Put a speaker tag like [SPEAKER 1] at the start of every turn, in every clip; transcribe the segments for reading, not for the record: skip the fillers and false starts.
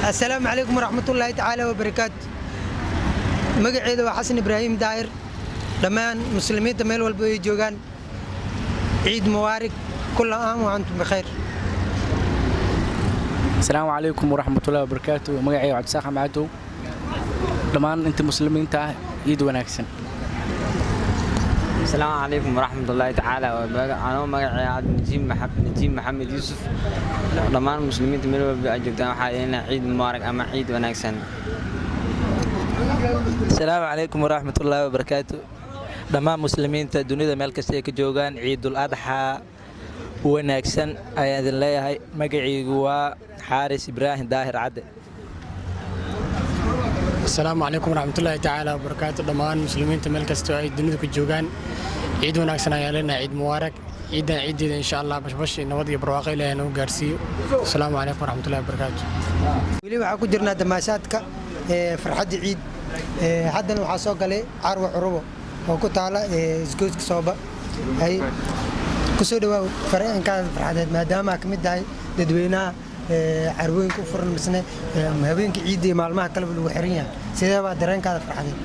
[SPEAKER 1] Assalaamu calaykum waraxmatullaahi tacaala wabarakaatu. Magaceeda waa Xasan Ibraahim Daahir. Dhammaan muslimiinta meel walba ay joogaan, ciid mubaarak, kulla aam wa antum bikhayr.
[SPEAKER 2] Asalaamu calaykum waraxmatullahi wabarakaatu. Magacayga Cabdisaaq Maxadow. Dhammaan inta muslimiinta ah, ciid wanaagsan.
[SPEAKER 3] Asalaamu calaykum waraxmatullaahi tacaala wabarakaatu. Anoo magacayga Najiib Maxamed Yuusuf, dhammaan muslimiinta meel walba ay joogtaan waxaa idin ciid mubaarak ama ciid wanaagsan.
[SPEAKER 4] Asalaamu calaykum waraxmatullaahi wabarakaatu. Dhammaan muslimiinta dunida meel kasta ay ka joogaan, ciidul adxaa wanaagsan ayaan idin leeyahay. Magacaygu waa Xaaris Ibraahim Daahir Cadde.
[SPEAKER 5] Asalaamu calaykum waraxmatullaahi tacaala wabarakaatu. Dhammaan muslimiinta meel kastoo ay dunida ku joogaan, ciid wanaagsan ayaan leenahay, ciid mubaarak. Ciidan ciiddeeda insha Allah bashbash, nabad iyo barwaaqo Ilaahay nagu gaarsiiyo. Asalaamu calaykum waraxmatullahi wabarakaatu.
[SPEAKER 1] Weli waxaa ku jirnaa damaashaadka farxadda ciid. Haddana waxaa soo galay Carwo Curubo oo ku taala isgoyska Sooba. Hay, kusoo dhawaaw fareenkaada farxadeed, maadaama ka mid tahay dadweynaha carwooyinka u furan, misne habeenka ciidda iyo maalmaha kaleba lagu xiran yahay. Sidee baa dareenkaada farxadeed?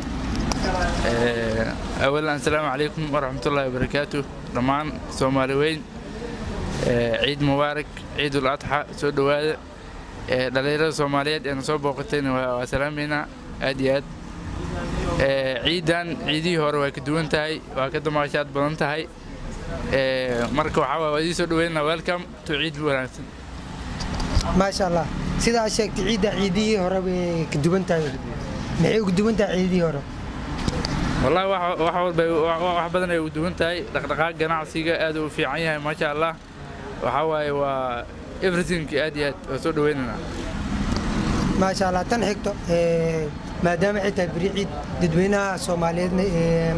[SPEAKER 6] Awalan, asalaamu calaykum waraxmatullaahi wabarakaatu. Dhammaan Soomaali weyn, ciid mubaarak, ciidul adxa soo dhowaada. Dhalinyarada Soomaaliyeed ee na soo booqatayna waa salaameynaa aad iyo aad. Ciidan ciidihii hore waa ka duwan tahay, waa ka damaashaad badan tahay. Marka waxaa waa idiin soo dhaweynaa, welcome to ciid wanaagsan.
[SPEAKER 1] Maasha Allah. Sidaa sheegtay, ciidda ciidihii hore way ka duwan tahay. Maxay uga duwan tahay ciidihii hore?
[SPEAKER 6] Wallahi wax walba, wax badan ay ugu duwan tahay. Dhaqdhaqaaq ganacsiga aad uu fiican yahay, maasha Allah. Waxaa waaye waa everything, aad iyo aad waa soo dhaweynaynaa.
[SPEAKER 1] Maasha Allah. Tan xigto, maadaama ay tahay beri ciid, dadweynaha Soomaaliyeedna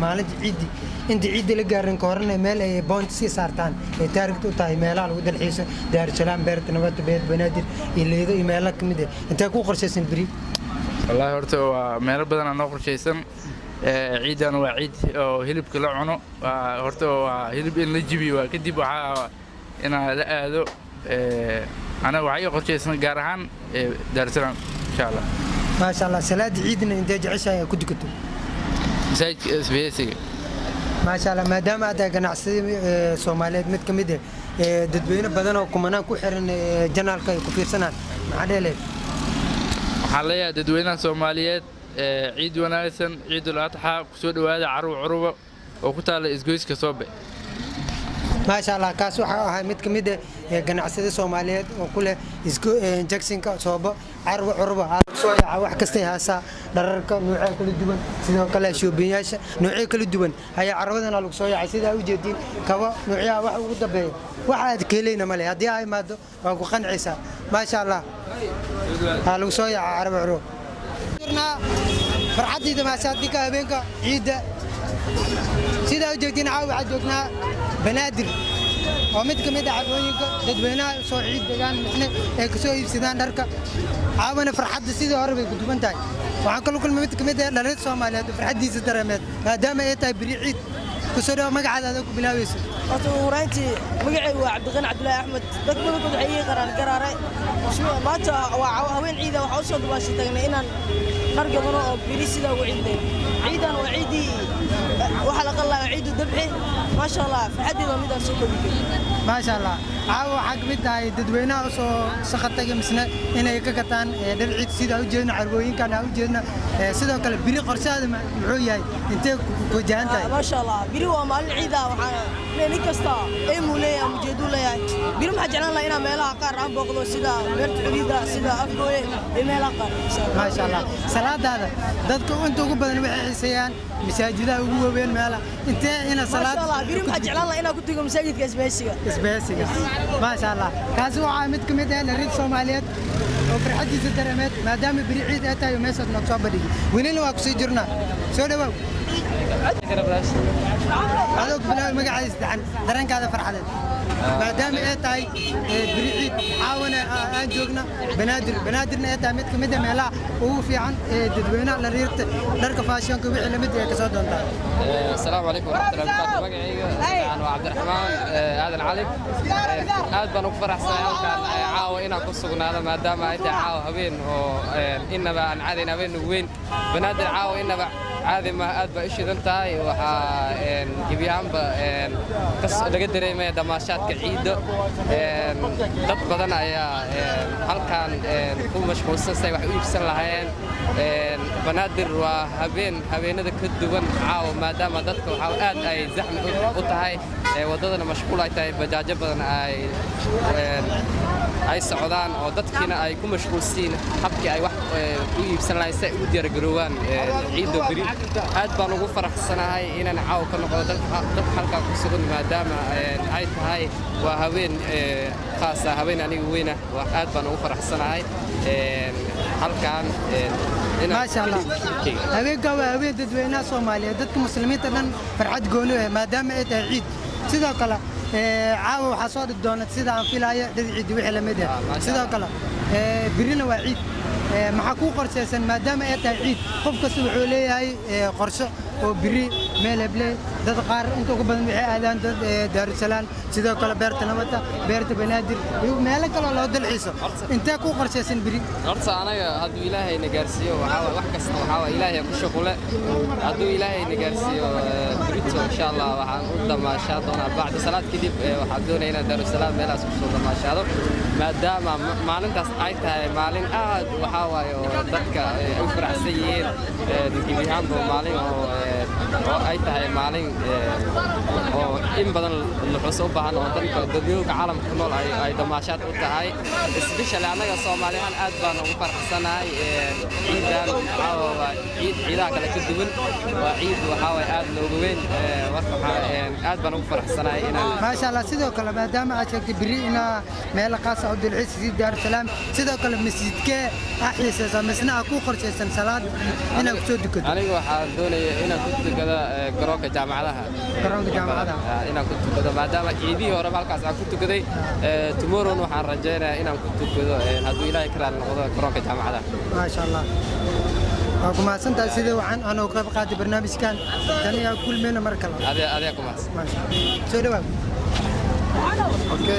[SPEAKER 1] maalinta ciiddi inta ciidda la gaarin ka horena meel ay boont sii saartaan ay taarigta u tahay meelaha lagu dalxiiso, Daarusalaam, Beerta Nabadda, Beer Banaadir iyo Liido iyo meelo ka mid ah, intee ku qorshaysan beri?
[SPEAKER 6] Wallahi horta waa meelo badan aa noo qorshaysan. Ciidan waa ciid oo hilibka la cuno. Waa horta waa hilib in la jibiyo, waa kadib waxaa inaa la aado. Anaga waxaa ii qorshaysan gaar ahaan Daarusalaam insha Allah.
[SPEAKER 1] Maasha Allah. Salaada ciidna intee jeceshahay ay ku dukato?
[SPEAKER 6] Masaajidka Isbaheysiga.
[SPEAKER 1] Maasha Allah. Maadaama aad tahay ganacsade Soomaaliyeed mid ka mid ah, dadweyne badan oo kumanaan ku xiran channelka ay ku fiirsanaan, maxaa dheeleed?
[SPEAKER 6] Waxaan leeyahay dadweynaha Soomaaliyeed, ciid wanaagsan, ciidul adxa. Kusoo dhowaada Carwo Curuba oo ku taala isgoyska Soobe.
[SPEAKER 1] Maasha Allah. Kaas waxaa ahaa mid ka mid ah ganacsade Soomaaliyeed oo ku leh junctionka Soobo, Carwo Curuba. Soo yaaca wax kastay haasaa, dhararka noocyo kala duwan, sidoo kale shoobinyaasha noocyo kala duwan ayaa carwadana lagu soo yaacay. Sidaa u jeediin, kabo noocyaha wax ugu dambeeya waxa aad ka helayna male. Haddii aa imaado waa ku qancaysaa. Maasha Allah, aa lagu soo yaaca Carwo Curuba. Farxaddii damaashaadka habeenka ciidda, sidaa u jeedtiin, caawa waxaa joognaa Banaadir oo mid ka mid ah carwooyinka dadweynaha soo ciid degaan, misne ay kasoo iibsadaan dharka. Caawana farxadda sidii hore bay ku duwan tahay. Waxaan kala kulmay mid ka mid ah dhalinyarada Soomaaliyeed oo farxaddiisa dareemeed maadaama ay tahay beri ciid. Kusoo dhawa, magacaada adoo ku bilaabayso.
[SPEAKER 7] Horta ugu horeyntii magacaygu waa Cabdiqani Cabdulaahi Axmed. Dad badankood waxay ii qaraan Garaare. Maanta waa haween ciida. Waxaa usoo dubaasha tagnay inaan dhar gadano oo beri sidaa ugu ciidnay. Ciidan waa ciiddii waxaa la qalaa ciidu dabxi. Maasha Allah, farxaddeeda waa midaan soo koobi karin.
[SPEAKER 1] Maasha Allah. Caawa waxaa ka mid tahay dadweynaha usoo shaqo tagay misne inay ka gataan dhar ciid. Sidaa u jeedna carwooyinkan aa u jeedna. Sidoo kale beri qorshahaada muxuu yahay? Intee ku wajahan tahay?
[SPEAKER 7] Maasha Allah, beri waa maalin ciid ah. Waxaan nin kasta aimuu leeyahay, ujeeduu leeyahay. Beri maxaa jeclaan lahaa inaan meelaha qaar aan booqdo, sida Beerta Xuriyadda, sida Afgooye iyo meelaha qaar.
[SPEAKER 1] Maasha Allah. Salaadaada dadka inta ugu badan waxay xiiseeyaan masaajidaha ugu waaweyn meelaha. Intee ina salaad
[SPEAKER 7] Maasha Allah, beri maxaa jeclaan lahaa inaan ku tago masaajidka Isbahaysiga.
[SPEAKER 1] Isbahaysiga, maasha Allah. Kaasi waxaa mid ka mid ah dhalinyarada Soomaaliyeed oo farxadiisa dareemeed maadaama beri ciid ay tahay meeshaas noog soo bandhigi. Welina waa kusii jirnaa. Soo dhawaaw, adoo ku bilaabay magacaada saddexan, dareenkaada farxadeed. Maadaama ay tahay beri ciid, caawana aan joogna Banaadir, Banaadirna ay tahay mid ka mid ah meelaha ugu fiican ee dadweynaha dhariirta dharka fashionka wixii lamid ee kasoo doontaa.
[SPEAKER 8] Asalaamu calaykum waraxmatullahi wabarakaatu. Magacayga waxaan waa Cabdiraxmaan Aadan Cali. Aad baan ugu faraxsanahay halkan caawa inaan ku sugnaado, maadaama ay tahay caawa habeen oo innaba aan caadayn, habeen ugu weyn Banaadir. Caawa innaba caadi ma, aad baa u shidan tahay. Waxaa gebi ahaanba laga dareemaya damaashaadka ciidda. Dad badan ayaa halkan ku mashquulsan say wax u iibsan lahaayeen. Banaadir waa habeen habeenada ka duwan caawa, maadaama dadka waxaa aad ay zaxmi u tahay, waddadana mashquul ay tahay, bajaajo badan ay socdaan oo dadkiina ay ku mashquulsiin habkii ay wax u iibsan lahayn si ay ugu diyaargaroobaan ciidda beri. Aad baan ugu faraxsanahay inaan caawa ka noqdo dadka halkaa ku sugan, maadaama ay tahay waa habeen khaas ah, habeen aniga weyna. Aad baan ugu faraxsanahay halkan.
[SPEAKER 1] Maasha Allah, habeenka waa habeen dadweynaha Soomaaliyeed, dadka muslimiinta dhan farxad gooni ah, maadaama ay tahay ciid. Sidoo kale caawa waxaa soo dhig doona, sida aan filaya, dad ciid wixii la mid ah. Sidoo kale birina waa ciid. Maxaa kuu qorshaysan maadaama ay tahay ciid? Qof kasta wuxuu leeyahay qorsho oo biri meel heble. Dad qaar inta ugu badan waxay aadaan dad Daarusalaam, sidoo kale beerta Nabadda, beerta Banaadir iyo meelo kale oo loo dalxiiso. Intee kuu qorshaysan biri?
[SPEAKER 8] Horta anaga hadduu Ilaahay na gaarsiiyo, waxaa waay wax kasta waxaa waay Ilaahay ku shuqule. Hadduu Ilaahay na gaarsiiyo berito, insha Allah waxaan u damaashaa doonaa bacda salaad kadib. Waxaan doonaya inaan Daarusalaam meelahaas kusoo damaashaado, maadaama maalintaas ay tahay maalin aad waxaa waaye oo dadka ay u faraxsan yihiin gebi ahaanba, maalin oo ay tahay maalin oo in badan luxuus u baahan oo dadka dadyooga caalamka ku nool ay damaashaad u tahay. Especially annaga Soomaaliyahan aad baan ugu faraxsanahay ciidan. Caawa waa ciid ciidaha kale ka duwan, waa ciid waxaa waay aad nooga weyn. Marka waxaa aad baan ugu faraxsanahay inaan
[SPEAKER 1] Maasha Allah. Sidoo kale maadaama aad sheegtay biri inaa meelo khaas ah u dalxiis sida Daarusalaam, sidoo kale masjidkee aa xiisaysaa misna aa kuu qorshaysan salaad inaad kusoo dukato?
[SPEAKER 8] Aniga waxaan doonaya inaan ku tukado garoonka jaamacadaha.
[SPEAKER 1] Garoonka jaamacadaha
[SPEAKER 8] inaan ku tukado, maadaama ciidihii horeba halkaas aan ku tukaday. Tomorrowna waxaan rajaynayaa inaan ku tukado, hadduu Ilaahay ka raali noqdo, garoonka jaamacadaha.
[SPEAKER 1] Maasha Allah, waa ku mahadsantahay sida waxaan anoo qayb qaatay barnaamijkan. Tan ayaa kulmayna mar kale.
[SPEAKER 8] Adiga ku mahadsan.
[SPEAKER 1] Maasha Allah, soo dhawaad.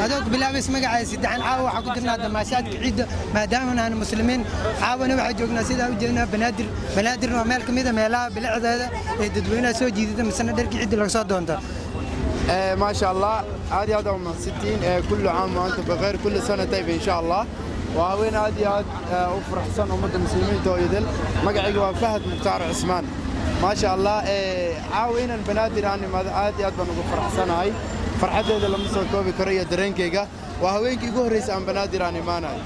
[SPEAKER 1] Adoo ku bilaabays magacaa saddexan. Caawa waxaa ku jirnaa damaashaadka ciidda, maadaama nahan muslimiin. Caawana waxaa joognaa, sidaa u jeednaa, Banaadir. Banaadirna waa meel ka mid a meelaha bilicdeeda ee dadweynaha soo jiidata, misena dharka ciidda laga soo doonta.
[SPEAKER 9] ما شاء الله، aad iyo aad u mahadsantiin. كل عام وأنتم بخير، كل سنة طيب إن شاء الله. Waa haween aad iyo aad u faraxsan ummadda muslimiinta oo idil. Magacayga waa Fahad Mukhtaar Cusmaan. Maasha Allah, caawa inaan Banaadir aan imaado aad iyo aad baan ugu faraxsanahay. Farxaddeeda lama soo koobi karo iyo dareenkayga. Waa haweenkii ugu horreysay aan Banaadir aan imaanayo,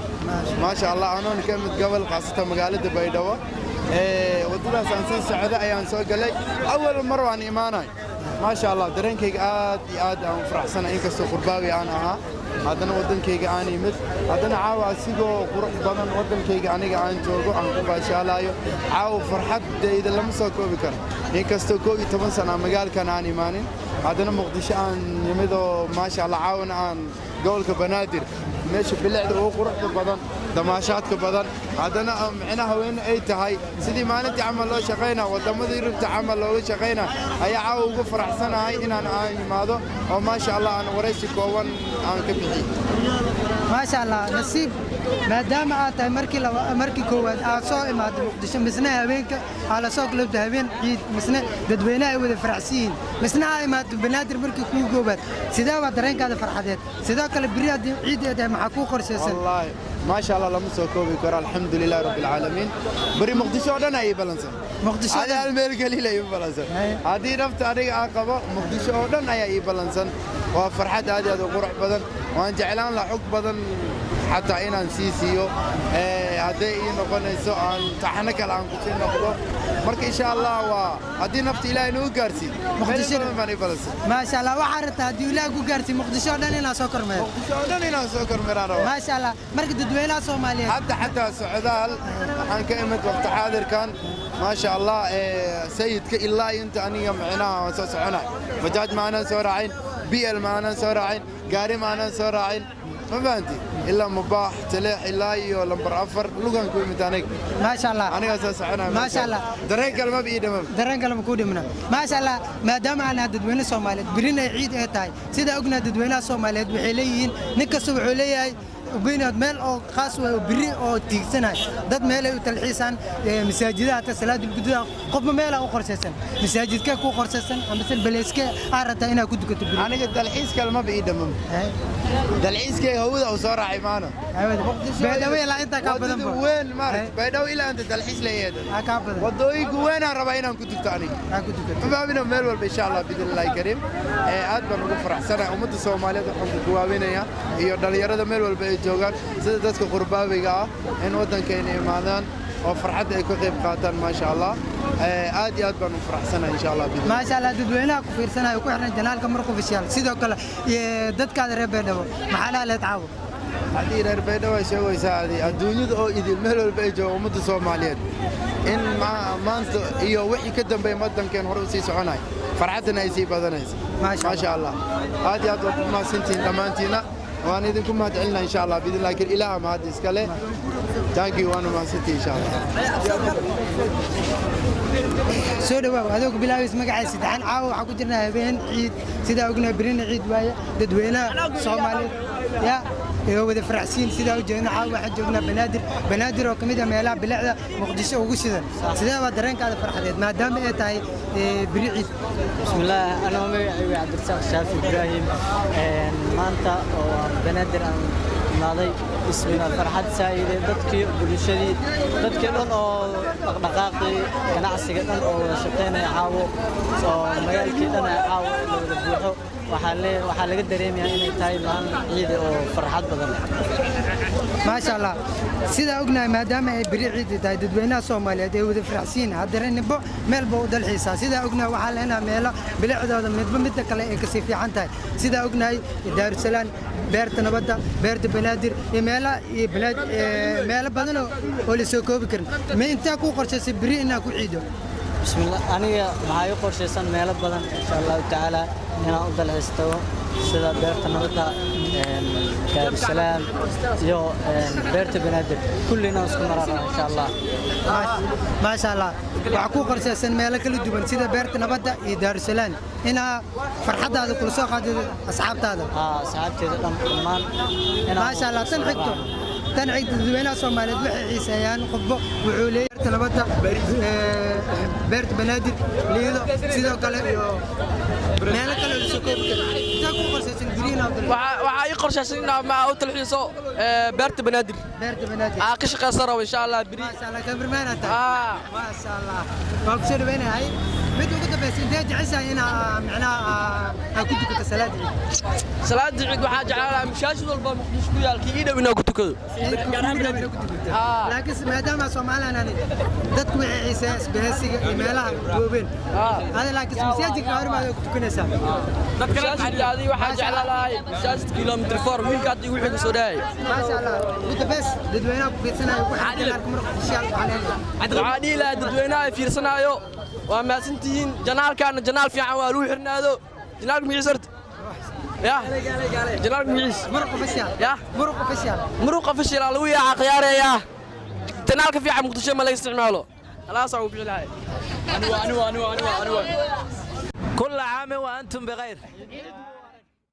[SPEAKER 9] maasha Allah, anoon ka mid gobol, khaasatan magaalada Baydhabo. Waddadaas aan soo socda ayaan soo galay, awal mar waan imaanay. Maasha Allah, dareenkayga aad iyo aad aan u faraxsanahay. Inkastoo qurbaawi aan ahaa, haddana waddankayga aan imid, haddana caawa asigoo qurux badan waddankayga aniga aan joogo aan ku baashaalayo. Caawa farxaddayda lama soo koobi karo. Inkastoo 11 sana magaalkan aan imaanin, haddana Muqdisho aan nimid oo maasha Allah caawana aan gobolka Banaadir, meesha bilicda ugu quruxda badan, damaashaadka badan, haddana micnaha haweene ay tahay sidii maalintii camal loo shaqaynaa, waddamadii Yurubta camal looga shaqaynaa, ayaa caawa ugu faraxsanahay inaan aan imaado oo maasha Allah aan waraysi kooban aan ka bixiy.
[SPEAKER 1] Maasha Allah, nasiib, maadaama aad tahay markii laba markii koowaad aad soo imaado Muqdisho, misna habeenka aa la soo kulubta habeen ciid, misna dadweynaha ay wada faraxsan yihiin, misna aa imaado Banaadir markii kuu koowaad, sidee waa dareenkaada farxadeed? Sidoo kale beri haddii ciid ay tahay, maxaa kuu qorshaysan?
[SPEAKER 9] Wallaahi maasha Allah, lama soo koobi karo. Alxamdulilah rabbi alcaalamiin. Beri Muqdisho oo dhan ayay balansan.
[SPEAKER 1] Muqdisho
[SPEAKER 9] Adi hal meel kaliya ii balansan. Haddii nafta aniga aan qabo, Muqdisho oo dhan ayaa ii balansan. Waa farxad aad iyo aad u qurux badan. Waan jeclaan lahaa xog badan xataa inaan sii siiyo, hadday ii noqonayso aan taxano kale aan kusii noqdo. Marka insha Allah waa haddii nafta Ilaahay nagu gaarsiiyo,
[SPEAKER 1] Muqdisho
[SPEAKER 9] meel badan baan ii balansan.
[SPEAKER 1] Maasha Allah, waxaa rabtaa haddii Ilaahay ku gaarsiiyo Muqdisho oo dhan inaad soo kormeero.
[SPEAKER 9] Muqdisho oo dhan inaan soo kormeeraan rabaa.
[SPEAKER 1] Maasha Allah. Marka dadweynaha Soomaaliyeed
[SPEAKER 9] Hadda xataa socdaal waxaan ka imid waqti xaadirkan, maasha Allah, sayidka ilaa inta aniga micnaha waan soo soconay, bajaaj ma aanan soo raacin. BL ma aanan soo raacin, gaari ma aanan soo raacin, ma fahanti? Ilaa Mubaax, Taleex, ilaa iyo lambar 4 lugan ku imid aniga.
[SPEAKER 1] Maasha Allah.
[SPEAKER 9] Anigaa soo soconaya.
[SPEAKER 1] Maasha Allah.
[SPEAKER 9] Dareen kale maba ii dhamam.
[SPEAKER 1] Dareen kale ma kuu dhimna. Maasha Allah, maadaama aan dadweyne Soomaaliyeed, birina ciid ay tahay, sida ognahay dadweynaha Soomaaliyeed waxay leeyihiin, nin kasta wuxuu leeyahay ubeynaad meel oo khaas ah oo biri oo tiigsanay, dad meel ay u talxiisaan, masaajidaha hata salaada gudaha, qofba meel u qorshaysan, masaajidka ku qorshaysan ama sel baleeske aad rabtaa inaad ku dukato biri.
[SPEAKER 9] Aniga dalxiis kale maba ii dhamam. Dalxiiskay hawada u soo raacay maana.
[SPEAKER 1] Baydhabo ilaa intaa ka badan
[SPEAKER 9] ba. Weyn maaragt, Baydhabo ilaa inta dalxiis leeyahay.
[SPEAKER 1] Ka badan.
[SPEAKER 9] Wadooyinka weyn aan rabaa inaan ku dugto aniga.
[SPEAKER 1] Aan ku dukato.
[SPEAKER 9] Ma fahmino meel walba insha Allah biidnillahi kariim. Aad baan ugu faraxsanahay ummadda Soomaaliyeed, waxaan ku guwaabinayaa iyo dhalinyarada meel walba ay joogaan, sida dadka qurbaawiga ah, in waddankeena imaadaan oo farxadda ay ka qayb qaataan. Maasha Allah, aad iyo aad baan u faraxsanahay insha Allah.
[SPEAKER 1] Maasha Allah, dadweynaha ku fiirsanayo ku xiran janaalka Muruq Official, sidoo kale dadkaada reer Baydhabo, maxaa laha leed caawo?
[SPEAKER 9] Haddii reer Baydhabo ay sheegaysaa, adi adduunyada oo idil meel walba ay joogo ummadda Soomaaliyeed, in maanta iyo wixii ka dambeeya waddankeen hore u sii soconay, farxaddana ay sii badanaysa. Maasha Allah, aad iyo aad waad ku mahadsantihiin dhammaantiina, waan idinku mahad celinaa insha Allah biidnillahi kariim. Ilaaha mahad iskale. Thank you, waana mahadsantihiin insha Allah.
[SPEAKER 1] Soo dhawaaw, adoo ku bilaabaysa magaciisa saddexan. Caawa waxaan ku jirnaa habeen ciid, sidaa ognahay birina ciid waaye, dadweynaha Soomaaliyeed ya iyo wada faraxsiin. Sidaa u jeedna caawa waxaan joognaa Banaadir, Banaadir oo ka mid ah meelaha bilicda Muqdisho ugu shidan. Sidee baa dareenkaada farxadeed maadaama ay tahay biri ciid?
[SPEAKER 10] Bismillaah, anoo magacaygu Cabdirasaaq Shaafi Ibraahim, maanta oo aan Banaadir aan imaaday, bismillah, farxad saa'ide, dadkii bulshadii, dadkii dhan oo dhaqdhaqaaqii ganacsiga dhan oo wada shaqaynaya caawo, oo magaalkii dhan ay caawo la wada buuxo, waxaa laga dareemayaa inay tahay maalin ciidi oo farxad badan.
[SPEAKER 1] Maasha Allah, sidaa ognahay maadaama ay beri ciidi tahay, dadweynaha Soomaaliyeed ay wada faraxsiin, haddana nimbo meel buu u dalxiisaa. Sidaa ognahay waxaa leenahay meelo bilicdooda midba midda kale ay kasii fiican tahay. Sidaa ognahay Daarusalaam, beerta nabadda, beerta Banaadir iyo meela iyo meelo badan oo la soo koobi karin. Ma intaa kuu qorshaysay beri inaa ku ciido?
[SPEAKER 10] Bismillah, aniga waxaa ii qorshaysan meelo badan insha Allahu tacaala inaan u dalxiis tago, sida beerta nabadda, Daarusalaam iyo beerta Banaadir, kulli inaan isku maraan insha Allah.
[SPEAKER 1] Maasha Allah, waxaa kuu qorshaysan meelo kala duwan sida beerta nabadda iyo Daarusalaam inaa farxaddaada kula soo qaadid asxaabtaada.
[SPEAKER 10] Asxaabteeda dhammaan.
[SPEAKER 1] Maasha Allah. Tan xigto, tan xigta, dadweynaha Soomaaliyeed waxay xiiseeyaan, qofba wuxuu leeyahay beerta nabadda, beerta Banaadir, Liido sidoo kale iyo meelo kale oo la soo koobi karo. Intaa kuu qorshaysan guryihiin?
[SPEAKER 7] Waxaa ii qorshaysan inaa ma u talxiiso beerta Banaadir.
[SPEAKER 1] Beerta Banaadir
[SPEAKER 7] aa ka shaqaysan rabo insha Allah beri.
[SPEAKER 1] Maasha Allah, cameraman aad tahay. Maasha Allah, waan ku soo dhaweynahay. Mid ugu dambaysa, intee jeceshahay inaa micnaha aa ku dukato salaada ciid?
[SPEAKER 7] Salaada ciid waxaa jeclaan lahaa masaajid walba Muqdisho ku yaal kii ii dhow inaa ku tukado.
[SPEAKER 1] Laakiin maadaama Soomaaliyan ani dadku waxay xiiseeyaan isbahaysiga iyo meelaha waaweyn, hada laakiin masaajidka hore baad ku tukanaysaa.
[SPEAKER 7] Masaajidka adi waxaa jeclaan lahay masaajid kilomitr 4, wiilka hadda igu xiga soo dhahay.
[SPEAKER 1] Maasha Allah, ugu dambays dadweynaha ku fiirsanayo ku xirnaan Muruq Official
[SPEAKER 7] waxaa dhihi lahaa dadweynaha ay fiirsanaayo, waa mahadsantihiin. Janaalkaana janaal fiican waa lagu xirnaado. Janaalka magaciisa horta ya janaalka magaciisa
[SPEAKER 1] Muruq Official
[SPEAKER 7] ya
[SPEAKER 1] Muruq Official.
[SPEAKER 7] Muruq Official lagu yaaca khiyaareeyaa. Janaalka fiican Muqdisho ma laga isticmaalo, halaas aan u bixi lahay.
[SPEAKER 4] كل عام وأنتم بخير.